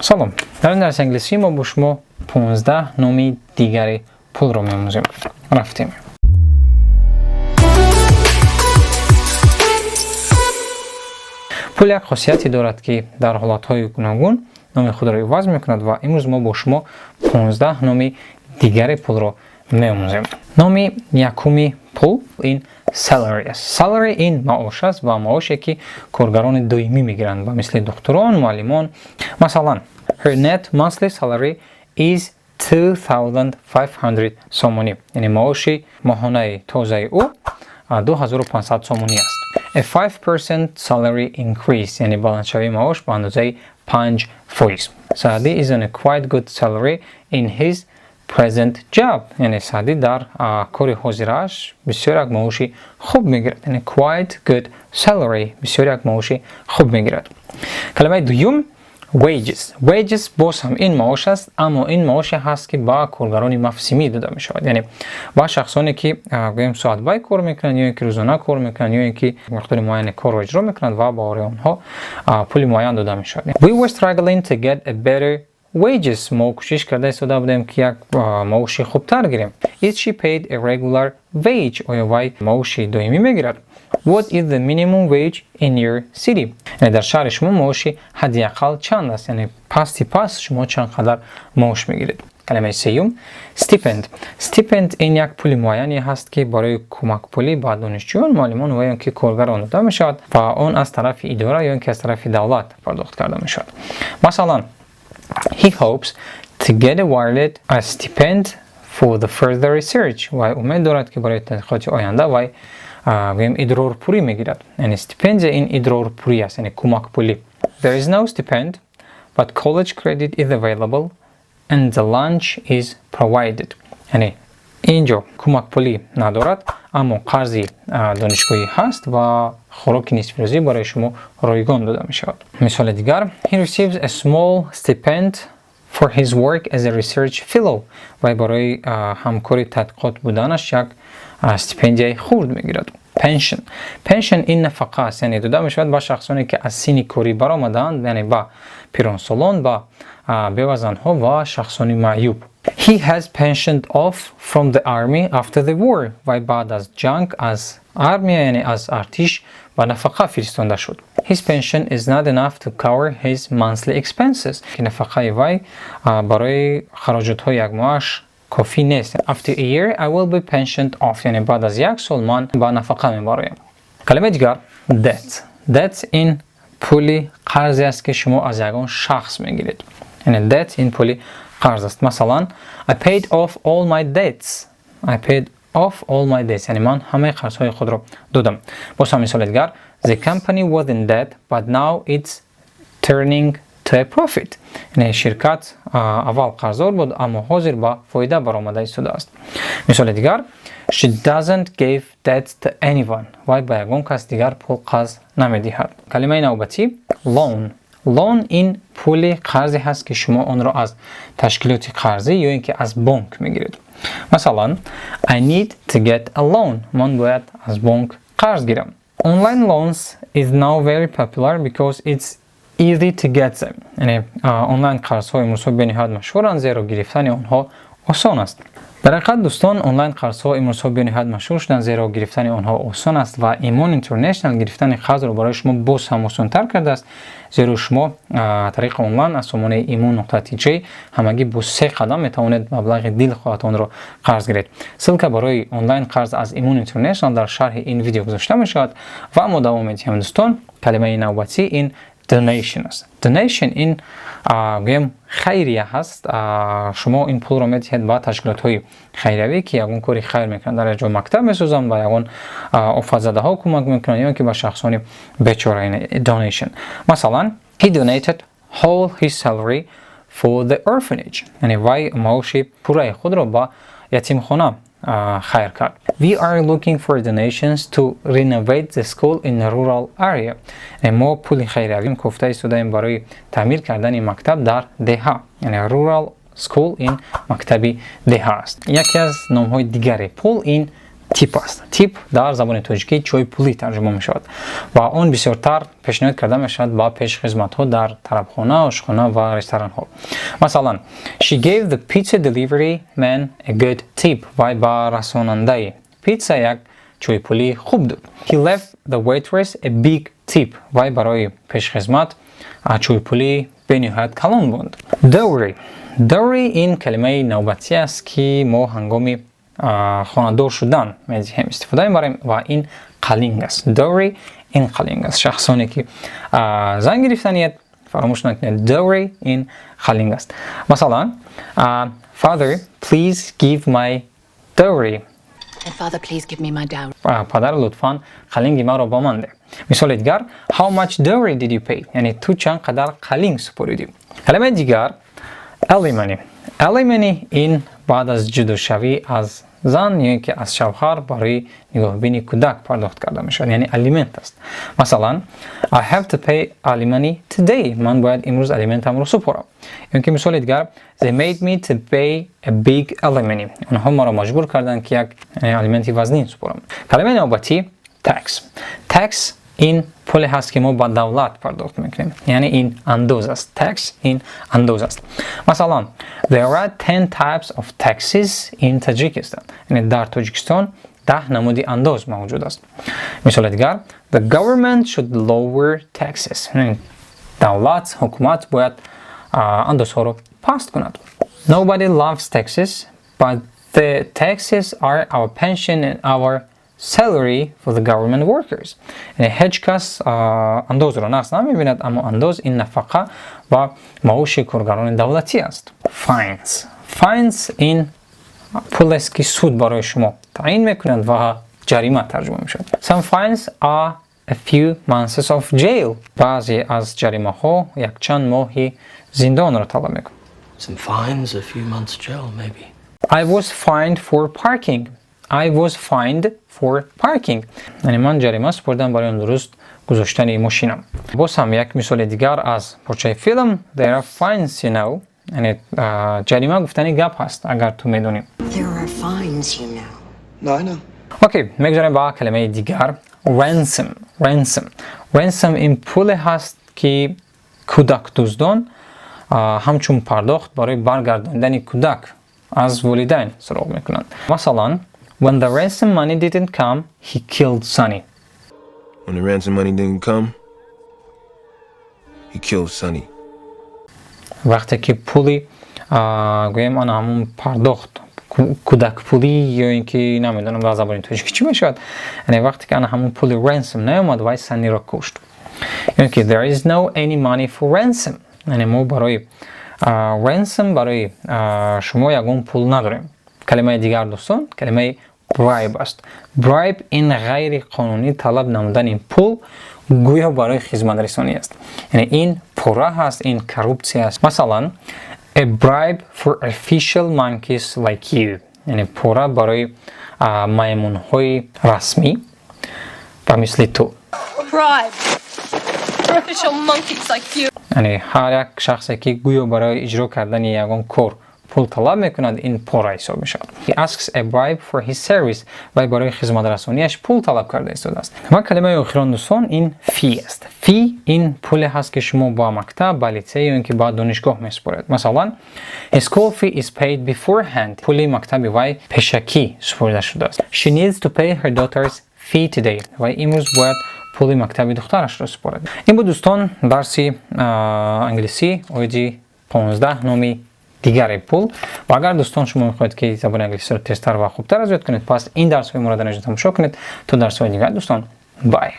Салом. Дар ин дарси англисӣ мо бо шумо 15 номи дигари пулро меомӯзем. Рафтем. Пул як хосияте дорад, ки дар ҳолатҳои гуногун номи худро иваз мекунад, ва имрӯз мо бо шумо 15 номи дигари пулро меомӯзем. Номи якуми пул ин salary аст. Salary ин маош аст ва маоше, ки коргарони доимӣ мегиранд, ба мисли духтурон, муаллимон. Масалан, her net monthly salary is 2500 сомонӣ. Яъне маоши моҳонаи тозаи ӯ 2500 сомонӣ аст. A 5% salary increase, яъне баландшавии маош ба андозаи 5%. Саъдӣ is on a quite good salary in his present job. Яъне Саъдӣ дар кори ҳозирааш бисёр як маоши хуб мегирад. Яъне quite good salary, бисёр як маоши хуб мегирад. Калимаи дуюм wages. Wages боз ҳам ин маош аст, аммо ин маоше ҳаст, ки ба коргарони мавсимӣ дода мешавад, яъне ба шахсоне, ки гӯем соатбай кор мекунанд ё ин ки рӯзона кор мекунанд, ё ин ки миқдори муайяне корро иҷро мекунанд ва ба ори онҳо пули муайян дода мешавад. We were struggling to get a better wages. Мо кӯшиш карда истода будем, ки як маоши хубтар гирем. Is she paid a regular wage? Оё вай маоши доимӣ мегирад? What is the minimum wage in your city? Яъне дар шаҳри шумо маоши ҳадди ақал чанд аст, яъне пасти паст шумо чанд қадар маош мегиред? Калимаи сеюм stipend. Stipend ин як пули муайяне ҳаст, ки барои кӯмакпулӣ ба донишҷӯён, муаллимон ва ё ки коргарон дода мешавад ва он аз тарафи идора ё ин ки аз тарафи давлат пардохт карда мешавад. Масалан, he hopes to get awarded a stipend for the further research. Вай умед дорад, ки барои таҳқиқоти оянда вай гӯем идрорпурӣ мегирад. Яъне стипендия ин идрорпурӣ аст, яъне кӯмакпулӣ. There is no stipend, but college credit is available and the lunch is provided. Яъне инҷо кӯмакпулӣ надорад, аммо қарзи донишгоҳӣ ҳаст ва хӯроки нисфирӯзӣ барои шумо ройгон дода мешавад. Мисоли дигар: he receives a small stipend for his work as a research fellow. Вай барои ҳамкори тадқиқот буданаш як стипендияи хурд мегирад. Pension. Pension ин нафақа аст, яъне дода мешавад ба шахсоне, ки аз синни корӣ баромадаанд, яъне ба пиронсолон, ба бевазанҳо ва шахсони маъюб. He has pensioned off from the army after the war. Вай баъд аз ҷанг аз армия, яъне аз артиш, ба нафақа фиристонда шуд. His pension is not enough to cover his monthly expenses. Ки нафақаи вай барои хароҷотҳои якмоҳаш кофӣ нест. After a year I will be pensioned off. Яъне баъд аз як сол ман ба нафақа мебароям. Калимаи дигар debt. Debt ин пули қарзе аст, ки шумо аз ягон шахс мегиред. Яъне debt ин пули қарз аст. Масалан, I paid off all my debts. I paid off all my debts. Яъне ман ҳамаи қарзҳои худро додам. Боз ҳам мисоли дигар: the company was in debt, but now it's turning to a profit. Яъне ширкат аввал қарздор буд, аммо ҳозир ба фоида баромада истодааст. Мисоли дигар: she doesn't give debt to anyone. Вай ба ягон кас дигар пул қарз намедиҳад. Калимаи навбатӣ loan. Loan ин пули қарзе ҳаст, ки шумо онро аз ташкилоти қарзӣ ё ин ки аз бонк мегиред. Масалан, I need to get a loan. Ман бояд аз бонк қарз гирам. Online loans is now very popular because it's easy to get them. Яъне онлайн қарзҳо имрӯзҳо бениҳоят машҳуранд, зеро гирифтани онҳо осон аст. Дар ҳақиқат, дӯстон, онлайн қарзҳо имрӯзҳо бениҳоят машҳур шуданд, зеро гирифтани онҳо осон аст ва Имон Интернешнал гирифтани қарзро барои шумо боз ҳам осонтар кардааст, зеро шумо тариқи онлайн аз сомонаи imon.tj ҳамагӣ бо се қадам метавонед маблағи дилхоҳатонро қарз гиред. Ссылка барои онлайн қарз аз Имон Интернешнал дар шарҳи ин видео гузошта мешавад ва мо давом медиҳем, дӯстон. Калимаи навбатӣ ин donation аст. Donation ин гӯем хайрия ҳаст. Шумо ин пулро медиҳед ба ташкилотҳои хайриявӣ, ки ягон кори хайр мекунанд, дар як ҷо мактаб месозанд, ба ягон офатзадаҳо кӯмак мекунанд ё ки ба шахсони бечора. Donation, масалан, he donated whole his salary for the orphanage. Яъне вай маоши пурраи худро ба ятимхона хайр кард. We are looking for donations to renovate the school in a rural area. Мо пули хайриявӣ кофта истодаем барои таъмир кардани мактаб дар деҳа. Яъне rural school ин мактаби деҳа аст. Яке аз номҳои дигари пул ин Tip аст. Tip дар забони тоҷикӣ чойпулӣ тарҷума мешавад ва он бисёртар пешниҳод карда мешавад ба пешхизматҳо дар тарабхона, ошхона ва ресторанҳо. Масалан, she gave the pizza delivery man a good tip. Вай ба расонандаи питса як чойпулии хуб дод. He left the waitress a big tip. Вай барои пешхизмат чойпулии бениҳоят калон монд. Dowry. Dowry ин калимаи навбатӣ аст, ки мо ҳангоми хонадор шудан медиҳем, истифода мебарем ва ин қалинг аст. Dowry ин қалинг аст. Шахсоне, ки зан гирифтаният, фаромӯш накунед, dowry ин қалинг аст. Масалан, father, please give my dowry. Father, please give me my dowry. Падар, лутфан қалинги маро ба ман деҳ. Мисоли дигар: how much dowry did you pay? Яъне ту чанд қадар қалинг супоридӣ? Калимаи дигар alimony. Alimony ин баъд аз ҷудошавӣ аз зан ё ки аз шавҳар барои нигоҳбини кӯдак пардохт карда мешавад, яъне алимент аст. Масалан, I have to pay alimony today. Ман бояд имрӯз алиментамро супорам. Ё ки мисоли дигар: they made me to pay a big alimony. Онҳо маро маҷбур карданд, ки як алименти вазнин супорам. Калимаи навбатӣ tax. Tax ин пуле ҳаст, ки мо ба давлат пардохт мекунем, яъне ин андоз аст. Tax ин андоз аст. Масалан, there are 10 types of taxes in Tajikistan. Яъне дар Тоҷикистон 10 намуди андоз мавҷуд аст. Мисоли дигар: the government should lower taxes. Давлат, ҳукумат бояд андозҳоро паст кунад. Nobody loves taxes, but the taxes are our pension and our salary for the government workers. Яъне ҳеҷ кас андозро нағз намебинад, аммо андоз ин нафақа ва маоши коргарони давлатӣ аст. Fines. Fines ин пулест, ки суд барои шумо таъин мекунад ва ҷарима тарҷума мешавад. Some fines are a few months of jail. Баъзе аз ҷаримаҳо якчанд моҳи зиндонро талаб мекунад. Some fines, a few months jail, maybe. I was fined for parking. I was fined for parking. Яъне ман ҷарима супоридам барои нодуруст гузоштани мошинам. Боз ҳам як мисоли дигар аз порчаи филм: there are fines, you know. Яъне ҷарима гуфтани гап ҳаст, агар ту медонӣ. There are fines, you know. No, I know. Okay, мегузарем ба калимаи дигар ransom. Ransom. Ransom ин пуле ҳаст, ки кӯдакдуздон ҳамчун пардохт барои баргардондани кӯдак аз волидайн суроғ мекунанд. Масалан, when the ransom money didn't come, he killed Sonny. When the ransom money didn't come, he killed Sonny. Вақте ки пули, гӯем, ана ҳамун пардохт, кӯдакпулӣ ё ин ки намедонам дар забони тоҷикӣ чӣ мешавад, яъне вақте ки ана ҳамун пули ransom наомад, вай Санниро кушт. Ё ки there is no any money for ransom. Яъне мо барои ransom, барои шумо ягон пул надорем. Калимаи дигар, дӯстон, калимаи bribe аст. Bribe ин ғайриқонунӣ талаб намудани пул гӯё барои хизматрасонӣ аст, яъне ин пора ҳаст, ин коррупсия аст. Масалан, a bribe for official monkeys like you. Яъне пора барои маймунҳои расмӣ ба мисли ту. Bribe for official monkeys like you. Яъне ҳар як шахсе, ки гӯё барои иҷро кардани ягон кор пул талаб мекунад, ин пора ҳисоб мешавад. He asks a bribe for his service. Вай барои хизматрасонияш пул талаб карда истодааст. Ва калимаи охирон, дӯстон, ин fee аст. Fee ин пуле ҳаст, ки шумо ба мактаб, ба литсей ё ин ки ба донишгоҳ месупоред. Масалан, his school fee is paid beforehand. Пули мактаби вай пешакӣ супорида шудааст. She needs to pay her daughter's fee today. Вай имрӯз бояд пули мактаби духтарашро супорад. Ин буд, дӯстон, дарси англисӣ оиди 15 номи дигари пул. Ва агар, дӯстон, шумо мехоҳед, ки забони англисиро тезтар ва хубтар аз ёд кунед, пас ин дарсҳои моро дар инҷо тамошо кунед. То дарсҳои дигар, дӯстон, bye.